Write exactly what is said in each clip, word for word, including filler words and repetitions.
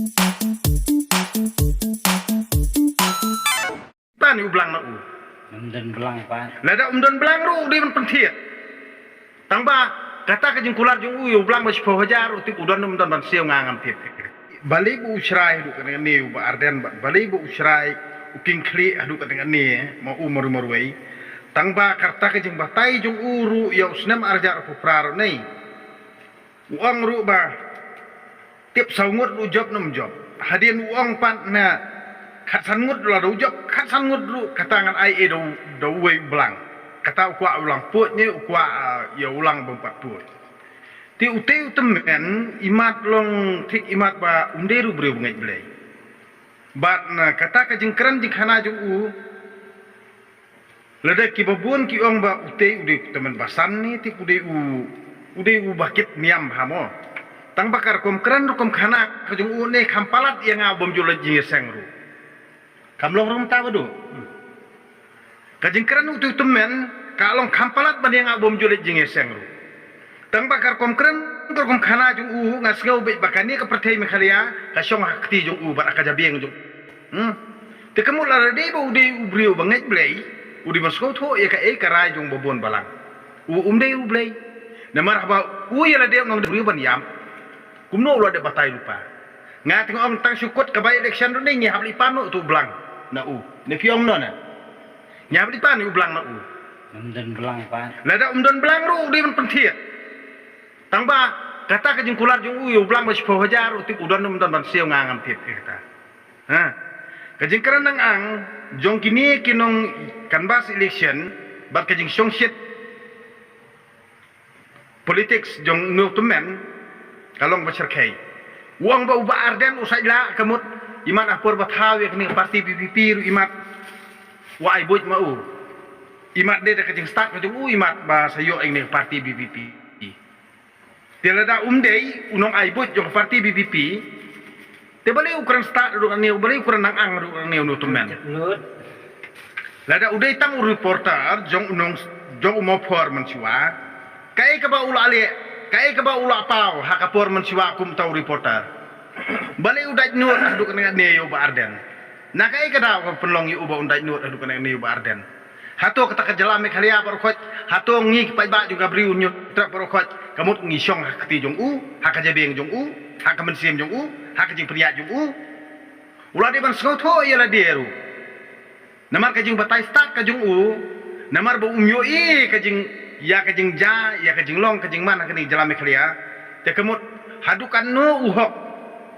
Tang u blang na u. Ym don blang pat. Lada um don blang ruh u dei ban pynthiah. Tang ba kata ka jingkular jong u ïa u blang ba shiphew hajar u tip u don ym don ban siew nga ngam tip. Balei ba u Shrai haduh kane kane u Bah Ardent bad balei ba u Shrai u King Khlieh haduh kane kane ma u marwei marwei. Tang ba kata ka jingbatai jong u ruh ïa u snem arhajar arphew phra ruh nei. U ong ruh ba tip saw ngut ruh jop ne ym jop. Hadien u ong pat na khatsan ngut ruh la da u jop, khatsan ngut ruh kata ngan ai ei da u, da uwei u blang. Kata u kwah u lang puh ne u kwah, ah, ïa u lang bym pat puh. Te utei u tymmen imat long thik imat ba um dei ruh briew bangeit Blei. Bad na kata ka jingkren jingkhana jong u lada kiba bun ki ong ba utei u dei u tymmen basan ne tip u dei u, u dei u ba kit niam bha mo. Tang ba ka rukom kren rukom khana ka jong u ne kham palat ïa nga bym ju leit jingïaseng ruh. Kham long ruh mynta ba dei. Ka jingkren utei u tymmen ka long kham palat ban ïa nga bym ju leit jingïaseng ruh. Tang ba ka rukom kren ka rukom khana jong u nga sngew beit ba kane ka pyrthei Meghalaya ka shong ha kti jong u bad ha ka jabieng jong u. Hmm. Te ka mut lada dei ba u dei u briew bangeit Blei u dei ban sngewthuh ïa kaei ka rai jong ba bun balang. U um dei u Blei. Namar haba u ïa lade u nang dei u briew ban ïam. Kumno u la dep batai lypa. Nga teng ong tang shu kut ka by election ruh ne ngi hap lypa noh utu u blang na u. Ne phi ong noh na. Ngi hap lypa ne u blang na u. Ym don blang pat. Lada um don blang ruh u dei ban pynthiah. Tang ba kata ka jingkular jong u ïa u blang ba shiphew hajar u tip u don ym don ban siew nga ngam tip ïa kata. Ha. Ka jingkren nang ang jong kine ki nong canvass election bad ka jingshongshit politics jong une u tymmen ka long ba shyrkhei. U ong ba u Bah Ardent u sa ïa la ka mut imat ha por ba thaw ïa kane ka party B P P ruh imat u ai buit ma u. Imat dei da ka jingstad ka jong u imat ba sa ïoh ïa kane ka party B P P. Te lada um dei u nong ai buit jong ka party B P P. Te balei u kren stad ruh kane, balei u kren nang ang ruh kane une u tymmen. Lut. Lada u dei tang u reporter jong u nong jong u Mawphor mynshuwa. Kaei kaba u la leh, kaei kaba u la paw ha ka por mynshuwa kum uta u reporter. Balei u dait nud haduh kane kane ïa u Bah Ardent. Na kaei ka daw ka pynlong ïa u ba un dait nud haduh kane kane ïa u Bah Ardent. Hato kata ka jylla Meghalaya baroh khoit, hato ngi ki paidbah jong ka Bri u Hynñiewtrep baroh khoit, ka mut ngi shong ha ka kti jong u, ha ka jabieng jong u, ha ka mynsiem jong u, ha ka jingpynïaid jong u. U la dei ban sngewthuh ïa lade ruh. Namar ka jingbatai stad ka jong u, namar ba um ïohi ka jing, ïa ka jingjia, ïa ka jinglong, ka jingman ha kane ka jylla Meghalaya. Te ka mut haduh katno u hok,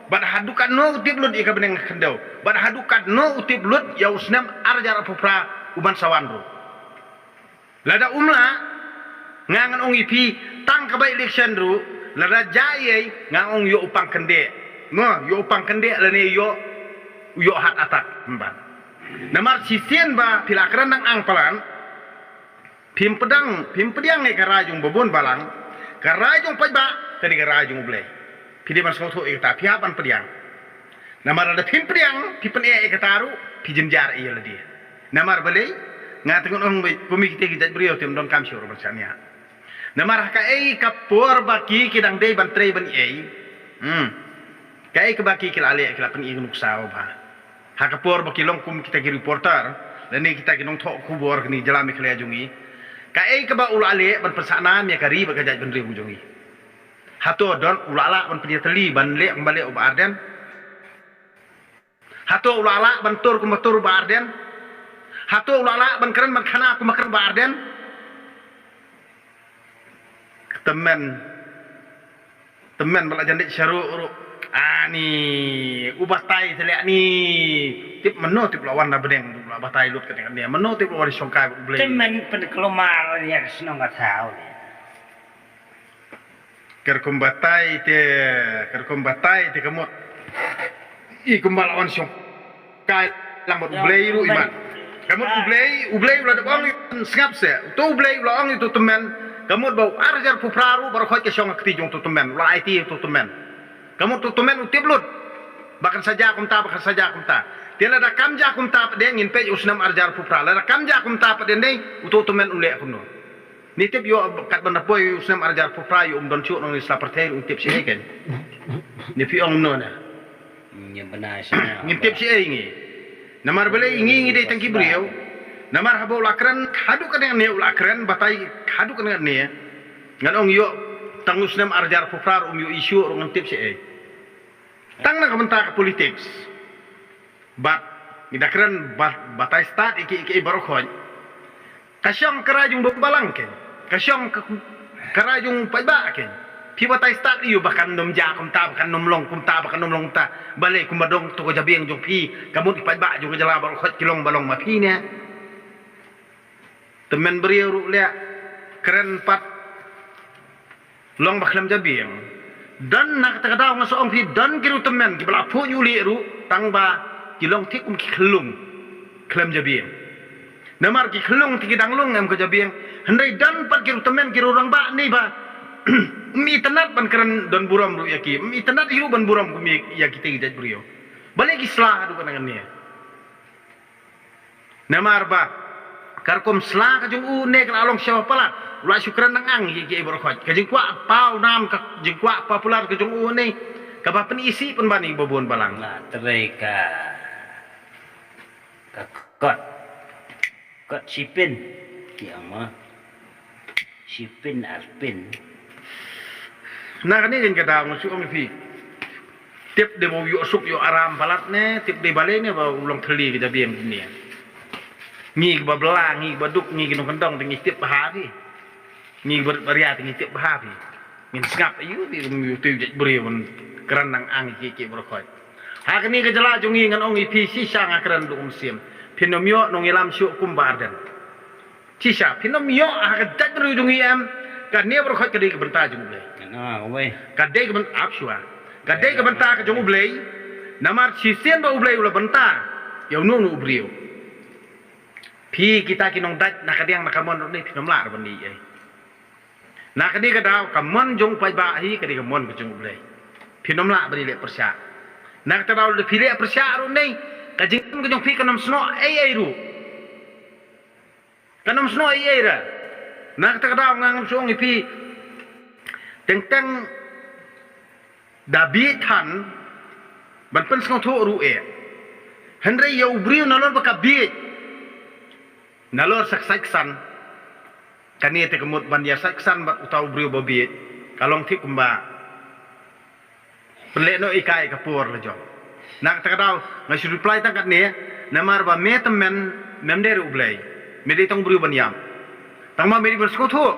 bad haduh katno u tip lut ïa ka bneng khyndew, bad haduh katno u tip lut ïa u snem arhajar arphew phra u ban sa wan ruh. Lada um lah, nga ngan ong ïa phi, tang ka by election ruh, lada jia ei, nga ong ïoh u pang kyndit. Mo, ïoh u pang kyndit lane ïoh, ïoh heart attack, hynban. Namar shisien ba, phi la kren nang ang palat, phim pdiang, phim pdiang ïa ka rai jong ba bun balang, ka rai jong paidbah, ka dei ka rai jong U Blei. Phi dei ban sngewthuh ïa kata, phi hap ban pdiang. Namar lada phim pdiang, phi pyneh ïa kata ruh, phi jynjar ïa lade. Namar balei, nga teng ong beit, kum kita ki jait briew te ym donkam shuh ruh ban shaniah. Namar ha kaei ka por ba ki ki dang dei ban trei ban ïeit. Hmm. Kaei kaba ki ki la leh ki la pyni ka nuksa ba. Ha ka por ba ki long kum kita ki reporter, lane kita ki nongthoh khubor kane ka jylla Meghalaya jong ngi. Kaei kaba u la leh ban pynsah nam ïa ka ri bad ka jaitbynriew jong ngi. Hato don u la lah ban pynïatylli ban leh kumba leh u Bah Ardent? Hato u la lah ban tur kumba tur u Bah Ardent? Hato u la lah ban kren ban khana kumba kren u Bah Ardent? Tymmen, tymmen ba la jan dei sharu ruh. Ani u batai te leh ni. Tip mano tip la wan na bneng u la batai lut kane kane. Mano tip la wan shongkai U Blei. Tymmen pynkulmar ïa ka shnong ka thaw. Ka rukom batai te, ka rukom batai te ka mut. I kumba la wan shongkai lang bad U Blei ruh imat. Ka mut U Blei, U Blei u la dep ong sngap se. Uto U Blei u la ong ïa uto tymmen. Ka mut ba u arhajar arphew phra ruh baroh khoit ka shong ha kti jong uto tymmen. U la aiti ïa uto tymmen. Ka mut uto tymmen u tip lut. Ba kan sa jia kumta, ba kan sa jia kumta. Te lada kam jia kumta pat de ngin peit u snem arhajar arphew phra. Lada kam jia kumta pat de ne uto tymmen u leh kumno. Ni tip ïoh kat ban da poi u snem arhajar arphew phra ïoh um don shuh nong ni sla pyrthei ruh tip shi ei ken. Ni phi ong kumno ne. Ngin tip shi ei ngi. Namar balei ngi ngi dei tang ki briew. Namar haba u la kren haduh kane ne u la kren batai haduh kane ne. Ngan ong ïoh tang u snem arjar puprar um ïoh issue ruh ngan tip shi ei. Tang na ka bynta ka politics. Bad ngi da kren batai stad iki iki baroh khoi. Ka shong ka rai jong balang kein. Ka shong ka rai jong paidbah kein. Phi batai stad ïoh ba kan nym ja kumta ba kan nym long kumta ba kan nym long ta. Balei kumba dong to ka jabieng jong phi ka mut ki paidbah jong ka jylla baroh khoi ki long ba long ma phi ne. Tymmen briew ruh leh kren pat long ba khlem jabieng. Don na kata ka daw nga sa ong phi don ki ruh tymmen kiba la phuh ïu leh ruh tang ba ki long thik kum ki khyllung khlem jabieng. Namar ki khyllung te ki dang lung em ka jabieng. Hynrei don pat ki ruh tymmen ki ruh rangbah ne ba mi tynat ban kren don burom ruh ïa ki mi tynat hi ruh ban burom kum ïa ki te ki jait briew. Balei ki sla haduh ka nang ne. Namar ba ka rukom sla ka jong u ne ka la long sha palat. U la shu kren nang ang ki ki baroh khoi ka jingkwah paw nam ka jingkwah popular ka jong u ne. Kaba pynisi pynban ïa babun balang. Nga trei ka ka kot kot shipin ki ang ma. Shipin arpin. Na kane kan ka daw nga shu ong phi. Tip dei ba u ïoh suk ïoh aram palat ne tip dei balei ne ba u long thylli ka jabieng dunia. Ngi ba bla ngi ba duk ngi ki nongkyndong te ngi tip bha phi. Ngi ba baria te ngi tip bha phi. Ngin sngap ayu phi um ïoh tu jait briew ban kren nang ang ki ki baroh khoi. Ha kane ka jylla jong ngi ngan ong ïa phi shisha nga kren du um sim. Phin ym ïoh nongïalam shuh kum ba arden. Shisha phin ym ïoh ha ka jaitbynriew jong ngi em. Kane baroh khoi ka dei ka bynta jong U Blei. Ka dei ka bynta ap shuwa. Ka dei ka bynta ka jong U Blei. Namar shisien ba U Blei u la bynta ïa uno uno u briew. Phi kita ki nongdait na ka diang na ka mon ruh ne phin ym lah ruh ban dei ei. Na kane ka daw ka mon jong u paidbah hi ka dei ka mon ka jong U Blei. Phin ym lah ban dei leh pyrshah. Na kata daw lada phi leh pyrshah ruh ne ka jingim ka jong phi kan ym snoh ei ei ruh. Kan ym snoh ei ei ra. Na kata ka daw nga ngam shu ong ïa phi teng teng da bieit than ban pynsngewthuh ruh eh. Hynrei ïa u briew nalor ba ka bieit nalor sa ka sait ksan. Kane te ka mut ban ïa sait ksan bad uta u briew ba bieit ka long thik kumba pynleh noh ïa ka ïa ka por la jong. Na kata ka daw nga shu reply tang katne namar ba me tymmen mem dei ruh U Blei. Me dei tang u briew ban ïam. Tang ma me dei ban sngewthuh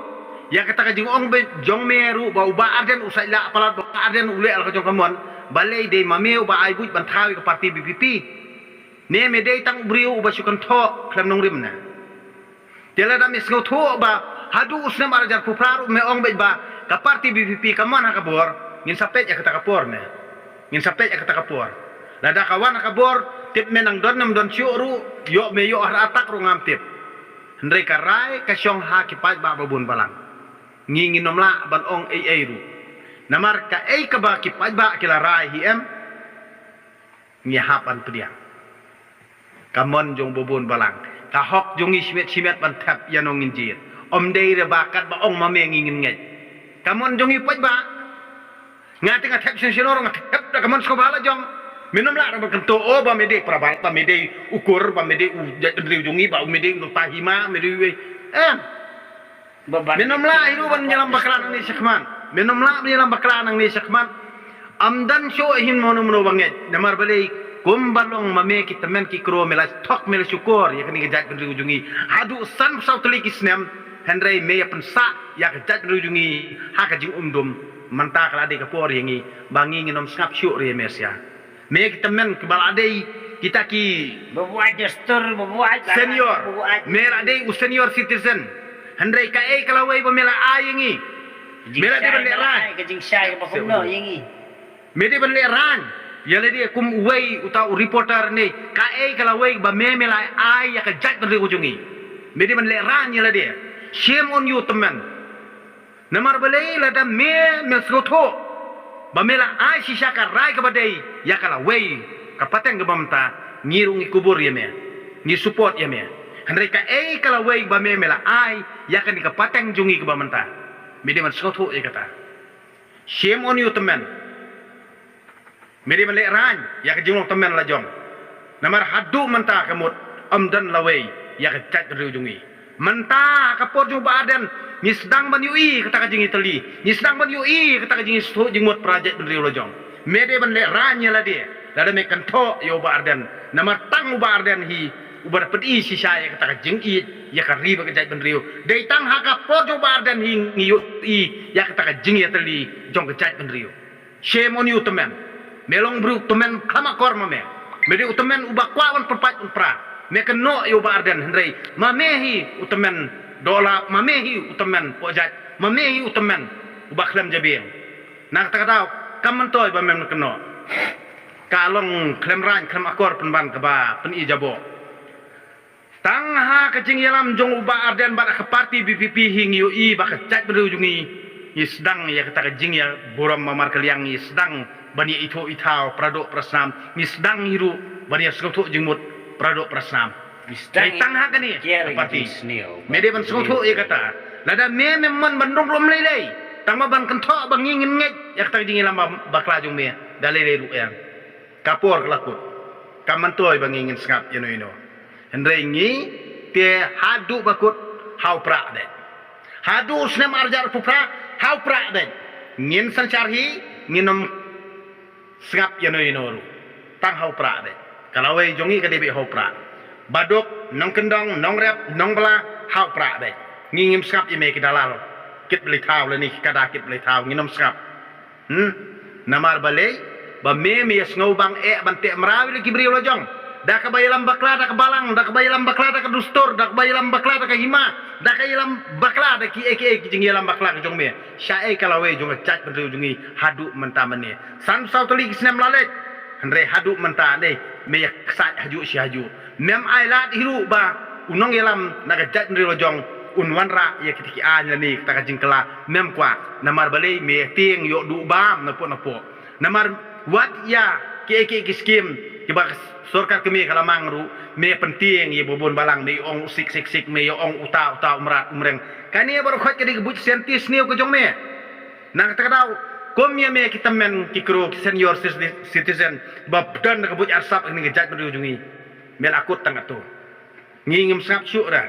ïa kata ka jingong ba jong me ruh ba u Bah Ardent u sait lah palat ba u Bah Ardent u leh la ka jong ka mon. Balei dei ma me u ba ai buit ban thaw ïa ka party V P P. Ne me dei tang u briew u ba shu kynthoh khlem nongrim ne. Te lada me sngewthuh ba haduh u snem ar hajar phew phra ruh me ong beit ba ka party V P P ka mon ha ka bor, ngin sa peit ïa kata ka por ne. Ngin sa peit ïa kata ka por. Lada ka wan ha ka bor, tip me nang don ne ym don shuh ruh, ïoh me ïoh ha attack ruh ngam tip. Hynrei ka rai ka shong ha ki paidbah ba bun balang. Ngi ngin ym lah ban ong ei ei ruh. Namar kaei kaba ki paidbah ki la rai hi em. Ngi hap ban pdiang. Ka mon jong u ba bun balang. Ka hok jong ngi shimet shimet ban thep ïa nongin jied. Ym dei re ba katba ong ma me ngi ngin ngeit. Ka mon jong ngi paidbah. Nga te nga thep sien sien ong nga thep da ka mon sngewbha la jong. Me nym lah re ban kyntu o ba me dei para bang ba me dei u kur ba me dei u jaitbynriew jong ngi ba me dei u nongta hima me dei u. Eh. Me nym lah hi ruh ban ïalam bakla nangne shakhmat. Me nym lah ban ïalam bakla nangne shakhmat. Ym don shuh hin mano mano ba ngeit. Namar balei kumba long ma me ki tymmen ki kro me la thok me la shukor ïa kane ka jaitbynriew jong ngi. Haduh san phew saw tylli ki snem hynrei me ïa pynsah ïa ka jaitbynriew jong ngi ha ka jingum dum. Mynta ka la dei ka por ïa ngi ba ngi ngin ym sngap shuh re me sia. Me ki tymmen kiba la dei kita ki. Ba buaid dustur ba buaid senior. Me la dei u senior citizen. Hynrei kaei ka lawei ba me la ai ïa ngi. Me la dei ban leh rai ka jingshai kaba kumno ïa ngi. Me dei ban leh rai ïa lade kum uwei uta u reporter ne kaei ka lawei ba me me la ai ïa ka jaitbynriew jong ngi. Me dei ban leh rai ïa lade. Shame on you tymmen. Namar balei lada me me sngewthuh ba me la ai shisha ka rai kaba dei ïa ka lawei ka pateng kaba mynta ngi ruh ngi kubur ïa me ngi support ïa me. Hynrei kaei ka lawei ba me me la ai ïa kane ka pateng jong ngi kaba mynta. Me dei ban sngewthuh ïa kata. Shame on you tymmen. Me dei ban leh rain ïa ka jinglong tymmen la jong. Namar haduh mynta ka mut ym don lawei ïa ka jaitbynriew jong ngi. Mynta ha ka por jong u Bah Ardent ngi sdang ban ïohi kata ka jingïatylli, ngi sdang ban ïohi kata ka jingïasngewthuh jingmut para jaitbynriew la jong. Me dei ban leh rain ïa lade lada me kynthoh ïa u Bah Ardent. Namar tang u Bah Ardent hi uba da pyni shisha ïa kata ka jingïeit ïa ka ri bad ka jaitbynriew. Dei tang ha ka por jong u Bah Ardent hi ngi ïohi ïa kata ka jingïatylli jong ka jaitbynriew. Shame on you, tymmen. Me long briew tymmen kham akor ma me. Me dei u tymmen uba kwah ban pyrpait pyrpra. Me kynnoh ïa u Bah Ardent hynrei ma me hi u tymmen dola, ma me hi u tymmen pohjait, ma me hi u tymmen uba khlem jabieng. Na kata ka daw kam myntoi ba mem kynnoh. Ka long khlem rain khlem akor pynban kaba pyni jaboh. Tang ha ka jingïalam jong u Bah Ardent bad ka parti V P P hi ngi ïohi ba ka jaitbynriew jong ngi ngi sdang ïa kata ka jingïaburom markylliang, ngi sdang ban ïaithuh ithaw paradoh parasnam, ngi sdang hi ruh ban ïasngewthuh jingmut paradoh parasnam. Dei tang ha kane ka parti me dei ban sngewthuh ïa kata. Lada me mem mon ban rung rum lei lei tang ba ban kynthoh ba ngi ngin ngeit ïa kata ka jingïalam ba bakla jong me da lei lei ruh ïa ka por ka la kut. Kam myntoi ba ngi ngin sngap ïa no ïa no. Hynrei ngi te haduh ba kut ha u prah dei. Haduh u snem arjar pupra ha u prah dei. Ngin synshar hi ngin ym sngap ïa no ïa no ruh. Tang ha u prah dei. Ka lawei jong ngi ka dei beit ha u prah. Baduk, nongkyndong, nongrep, nongbla ha u prah dei. Ngi ngim sngap ïa me ki dalal. Kit blei thaw lane ki kada kit blei thaw ngin ym sngap. Hmm? Namar balei ba me me ïa sngewbang eh ban teh mraw ïa ki briew la jong. Da kaba ïalam bakla da ka balang, da kaba ïalam bakla da ka dustur, da kaba ïalam bakla da ka hima, da ka ïalam bakla da ki eh ki eh ki jingïalam bakla ka jong me. Sha eh ka lawei jong ka jaitbynriew jong ngi haduh mynta mynne. San saw tylli ki snem la leit. Hynrei haduh mynta ne me ïa ksaid hajuh shi hajuh. Mem ai lad hi ruh ba u nongïalam na ka jaitbynriew la jong un wanrah ïa kita ki aiñ lane kata ka jingkylla mem kwah. Namar balei me ïa tieng ïoh duh bam na pok na pok. Namar wat ïa ki eh ki eh ki skim kiba ka sorkar kmie ka la mang ruh me pyntieng ïa ba bun balang me ong u sik sik sik me ong uta uta u mrad u mreng. Kane baroh khoit ka dei ka buit scientist sniew ka jong me. Na kata ka daw kum ïa me ki tymmen ki kru ki senior citizen ba don ka buit arsap kane ka jaitbynriew jong ngi. Me la kut tang katto. Ngi ngim sngap shuh ra.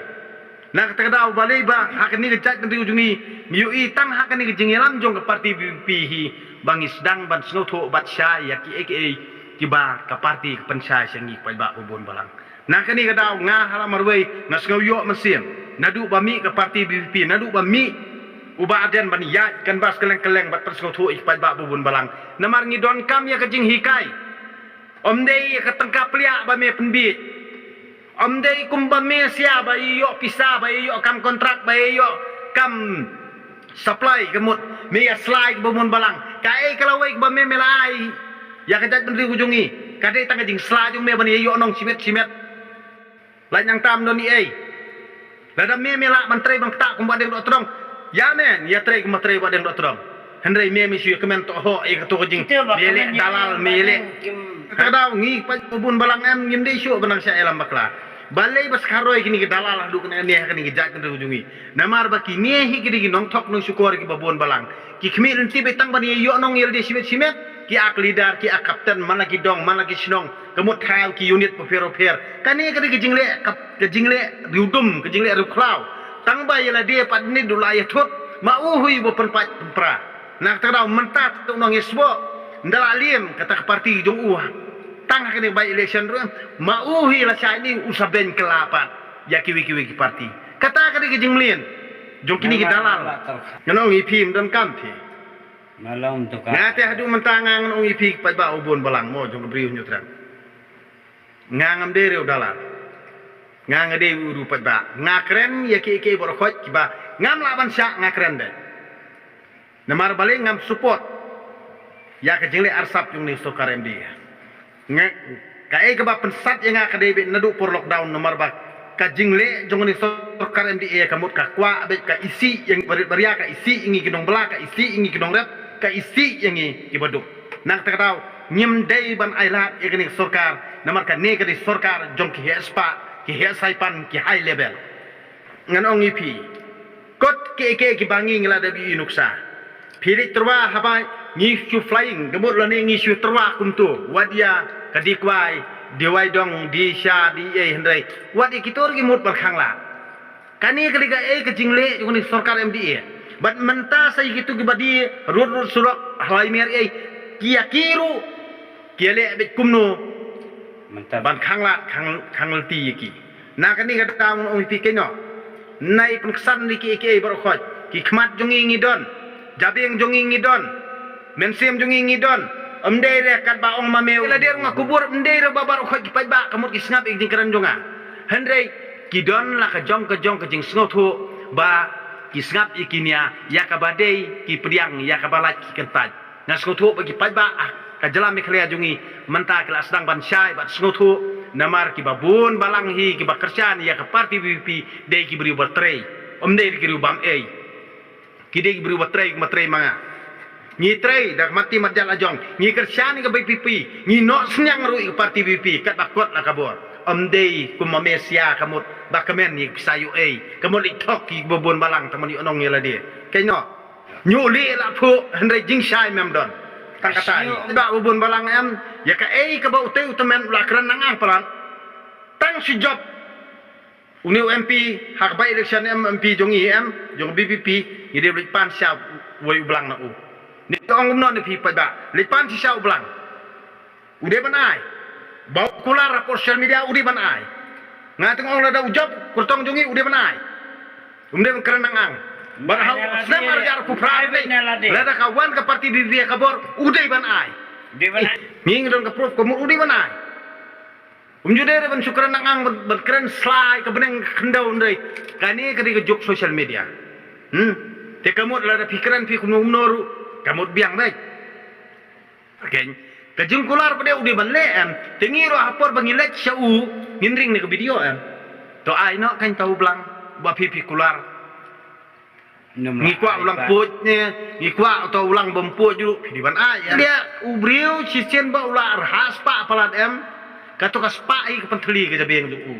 Na kata ka daw balei ba ha kane ka jaitbynriew jong ngi ngi ïohi tang ha kane ka jingïalam jong ka parti V P P hi ba ngi sdang ban sngewthuh bad shai ïa ki eh ki eh kiba ka parti ka pynshai sha ngi paidbah ba bun balang. Na kane ka daw nga ha la marwei nga sngew ïoh mynsiem naduh ba mih ka parti V P P, naduh ba mih u Bah Ardent ban ïaid canvass kylleng kylleng bad pynsngewthuh ïa ki paidbah ba bun balang. Namar ngi donkam ïa ka jinghikai. Ym dei ïa ka tyngka pliah ba me pynbiej. Ym dei kumba me sia ba ïoh pisa ba ïoh kam kontrak ba ïoh kam supply ka mut me ïa slai ba bun balang. Kaei ka lawei ba me me la ai ïa ka jaitbynriew ka jong ngi. Ka dei tang ka jingsla jong me ban ïa ïoh nong shimet shimet. Lait nang tam don ei. Lada me me lah ban trei ban ktah kumba deng doh tdong. Ïa me ïa trei kumba trei ba deng doh tdong. Hynrei me me shu ïa kmen to ho ïa kato ka jing. Me leh dalal me leh. Ka daw ngi pat bun balang em ngim dei shu ban nang sha ïalam bakla. Balei ba skharoi kini ki dalal haduh kane ne ha kini ki jait kane jong ngi. Namar ba kine hi ki dei ki nongthok nongshukor kiba bun balang. Ki khmih lynti beit tang ban ïa ïoh nong ïa lade shimet shimet. Ki ak leader ki ak captain man la ki dong man la ki shnong. Ka mut thaw ki unit bapher bapher. Kane ka dei ka jingleh ka jingleh riewdum ka jingleh riewkhlaw. Tang ba ïa lade pat nit u la ïa thut ma u hui ba pynpait pynpra. Na kata ka daw mynta tu nong ïa sboh. Nda la liem kata ka parti jong u. Tang ha kane ka by election ruh ma u hui la shai ni u sa beiñ kylla pat ïa kiwei kiwei ki parti. Kata ka dei ka jingmlien jong kine ki dalal. Ngan ong ïa phi ym donkam phi. Nga te haduh mynta nga ngan ong ïa phi paidbah u bun balang mo jong ka Bri u Hynñiewtrep. Nga ngam dei riew dalal. Nga nga dei u riew paidbah. Nga kren ïa kiei kiei baroh khoit kiba ngam lah ban shah nga kren de. Namar balei ngam support ïa ka jingleh arsap jong une u sorkar M D A. Nga kaei kaba pynsat ïa nga ka dei beit naduh por lockdown namar ba ka jingleh jong une u sorkar M D A ka mut ka kwah beit ka isih ïa ngi barit baria ka isih ïa ngi ki nongbla ka isih ïa ngi ki nongrep ka isih ïa ngi kiba duk. Na kata ka daw ngim dei ban ailad ïa kane ka sorkar namar kane ka dei sorkar jong ki heh spah ki heh saipan ki high level. Ngan ong ïa phi kot kiei kiei kiba ngi ngi la dep ïohi nuksa. Phi leit tyrwa haba Ngi shu flying, ka mut lane ngi shu tyrwa kumto. Wat ïa ka dih kwai, dih wai dong, dih sha, dih ei hynrei. Wat ïa kito ruh ki mut ban khanglad. Kane ka dei kaei ka jingleh jong kane ka sorkar M D A. Bad mynta sa ïa kito kiba die rud rud surok ha Laimer ei. Ki ïa ki ruh ki ïa leh beit kumno. Mynta ban khanglad khang khanglti ïa ki. Na kane ka daw ngan ong ïa phi kane. Nai pynksan ïa kiei kiei baroh khoit. Ki khmat jong ngi ngi don. Jabieng jong ngi ngi don. Mynsiem jong ngi ngi don. Ym dei re katba ong ma me la der nga kubur, ym dei re ba baroh khoit ki paidbah ka mut ki sngap ïa ka jingkren jong nga. Hynrei ki don la ka jong ka jong ka jingsngewthuh ba ki sngap ïa ki nia ïa kaba dei ki pdiang ïa kaba lait ki kyntait. Nga sngewthuh ba ki paidbah ah ka jylla Meghalaya jong ngi mynta ki la sdang ban shai bad sngewthuh namar kiba bun balang hi kiba kyrshan ïa ka party V P P dei ki briew ba trei. Ym dei ki briew bam ei. Ki dei ki briew ba trei, ba trei ma nga. Ngi trei da ka mati matjat la jong. Ngi kyrshan ïa ka V P P. Ngi noh synñiang ruh ïa ka party V P P katba kot la ka bor. Ym dei kum ma me sia ka mut ba kmen ïa ka pisa ïoh ei. Ka mut leit thok ïa kiba bun balang tang ban ïoh nong ïa lade. Kane noh. Ngi ïoh leh la phuh hynrei jingshai mem don. Tang kata hi. Ba bun balang em ïa kaei kaba utei u tymmen u la kren nang ang palat. Tang shi jop. Une u M P ha ka by election em, M P jong ngi em, jong V P P, ngi dei leit pan sha wei u blang na u. Ni ong kumno ne phi paidbah, leit pan sha u blang. U dei ban ai. Ba u kular ha social media u dei ban ai. Nga teng ong lada u jop kyrtong jong ngi u dei ban ai. Um dei ban kren nang ang. Ban hau snem ar jar pu phra dei. Lada ka wan ka party di dia ka bor u dei ban ai. Ngi ngi don ka proof ka mut u dei ban ai. Um ju dei re ban shu kren nang ang ban, ban kren slai ka bneng ka khyndew ndei. Kane ka dei ka juk social media. Hmm. Te ka mut lada phi kren phi kumno kumno ruh ka mut biang beit. Keiñ ka jingkular pat de u dei ban leh em. Te ngi ruh ha por ba ngi leit sha u ngin ring ne ka video em. To ai noh keiñ ta u blang ba phi phi kular. Ngi kwah u lang puj ne, ngi kwah uto u lang bym puj ruh phi dei ban ai. Dia u briew shisien ba u la rha spah palat em. Kato ka spah hi ka pynthli ka jabieng jong u.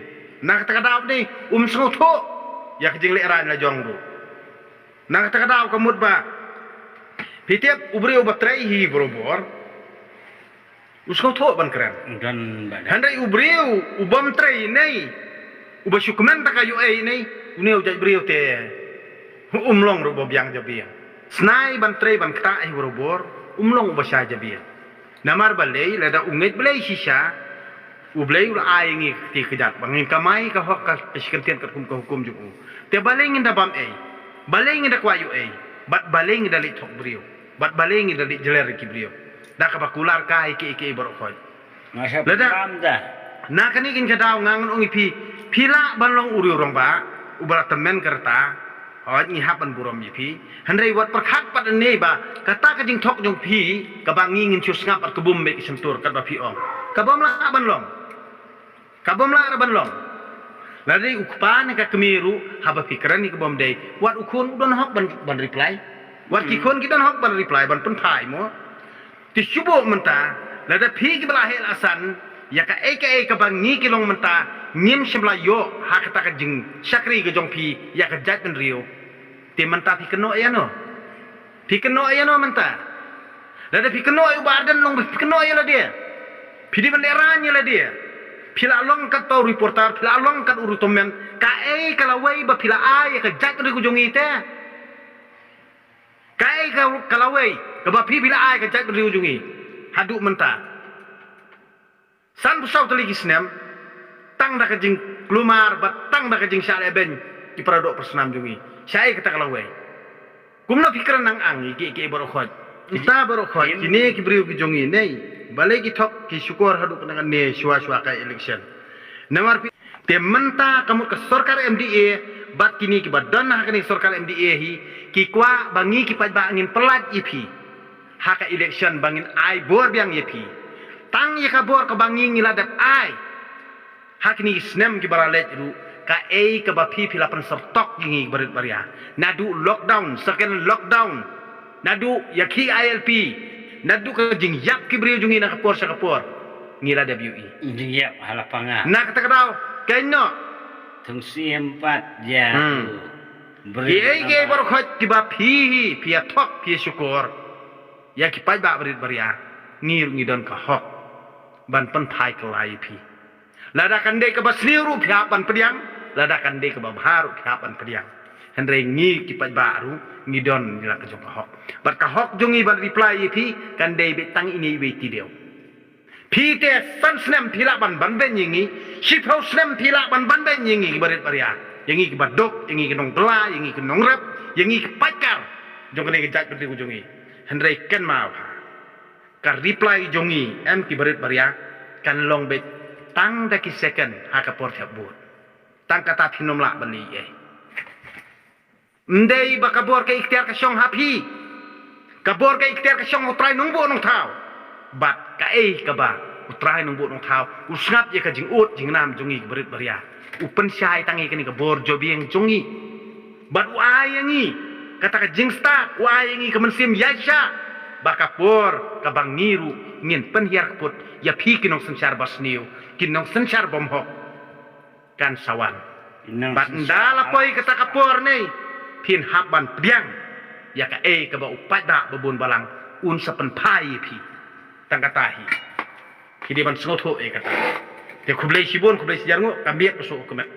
Na kata ka daw ne um sngewthuh ïa ka jingleh rain la jong ruh. Na kata ka daw ka mut ba phi tip u briew ba trei hi barobor. U sngewthuh ban kren. Hynrei u briew u bym trei nei, uba shu kmen ta ka ïoh ei nei, une u jait briew te um long ruh ba biang jabieng. Snai ban trei ban ktah hi barobor um long uba shai jabieng. Namar balei lada u ngeit Blei shisha, u Blei u la ai ngi ka kti kjat ba ngin kamai ka hok ka shi kyntien katkum ka hukum jong u. Te balei ngin da bam ei, balei ngin da kwah ïoh ei, bad balei ngin da leit thok briew. Bad balei ngi da leit jler ïa ki briew da kaba kular kai kiei kiei baroh khoit. Lada na kane keiñ ka daw nga ngan ong ïa phi, phi lah ban long u riew rangbah uba la tymmen ka rta. Hooid ngi hap ban burom ïa phi. Hynrei wat pyrkhat pat ne ba kata ka jingthok jong phi kaba ngi ngin shu sngap bad ka bum beit ka shyntur katba phi ong. Ka bym lah ban long. Ka bym lah ruh ban long. Lada dei u kpa ne ka kmie ruh haba phi kren ïa ka bym dei, wat u khun u don hok ban, ban reply. Wat ki khun ki don hok ban reply ban pynphai mo. Te shu buh mynta lada phi kiba la heh la san ïa kaei kaei kaba ngi ki long mynta ngim shym la ïoh ha kata ka jingshakri ka jong phi ïa ka jaitbynriew. Te mynta phi kynnoh ïa no? Phi kynnoh ïa no mynta? Lada phi kynnoh ïa u Bah Ardent long phi kynnoh ïa lade. Phi dei ban lehrain ïa lade. Phi la long kat u reporter, phi la long kat u riewtymmen. Kaei ka lawei ba phi la ai ïa ka jaitbynriew ka jong ngi te? Kaei ka, ka lawei kaba phi phi la ai ka jaitbynriew jong ngi haduh mynta? Sanphew saw tylli ki snem tang da ka jingkulmar bad tang da ka jingshah lehbeiñ ki para doh para snam jong ngi. Shaei kata ka lawei? Kumno phi kren nang ang ïa kiei kiei baroh khoit? Kita baroh khoit kine ki briew ki jong ngi nei, balei ki thok ki shukor haduh kane kane shuwa shuwa ka election? Namar phi, te mynta ka mut ka sorkar M D A bad kine kiba don ha kane ka sorkar M D A hi ki kwah ba ngi ki paidbah ngin pyllait ïa phi. Ha ka election ba ngin ai bor biang ïa phi. Tang ïa ka bor kaba ngi ngi la dep ai ha kine ki snem kiba la leit ruh, kaei kaba phi phi la pynsyrtok ïa ngi barit baria. Naduh lockdown, second lockdown, naduh ïa ki I L P, naduh ka jingïap ki briew jong ngi na ka por sha ka por, ngi la dep ïohi. Jingïap ha la panga. Na kata ka daw keiñ noh. Thung siem pat ïa. Hmm. Kiei kiei baroh khoit kiba phi hi phi ïa thok phi ïa shukor. Ïa ki paidbah barit baria, ngi ruh ngi don ka hok ban pynphai kylla ïa phi. Lada kan dei kaba sniew ruh phi hap ban pdiang, lada kan dei kaba bha ruh phi hap ban pdiang. Hynrei ngi ki paidbah ruh ngi don ngi la ka jong ka hok. Bad ka hok jong ngi ban reply ïa phi kan dei beit tang ine iwei ti dei. Phi te san snem phi lah ban ban beiñ ïa ngi, shiphew snem phi lah ban ban beiñ ïa ngi ki barit baria, ïa ngi ki baduk, ïa ngi ki nongbylla, ïa ngi ki nongrep, ïa ngi ki paidkar jong kane ka jaitbynriew jong ngi. Hynrei kynmaw ha ka reply jong ngi em ki barit baria, kan long beit tang da ki second ha ka por thep vote. Tang kata phin ym lah ban leh ei. Ym dei ba ka bor ka iktiar ka shong ha phi. Ka bor ka iktiar ka shong ha u Trai Nongbuh Nongthaw. Bad kaei kaba u Trai Nongbuh Nongthaw u sngap ïa ka jingud jingnam jong ngi ki barit baria, u pynshai tang ïa kane ka bor jabieng jong ngi. Bad u ai ïa ngi kata ka jingstad, u ai ïa ngi ka mynsiem ïaishah ba ka por kaba ngi ruh ngin pynhiar kput ïa phi ki nongsynshar basniew, ki nongsynshar bymhok kan sa wan. Bad ynda la poi kata ka por ne phin hap ban pdiang ïa kaei kaba u paidbah babun balang un sa pynphai ïa phi. Tang kata hi. Phi dei ban sngewthuh ïa kata. Te khublei shibun, khublei shihajar nguh, ka miet ka suk ka met.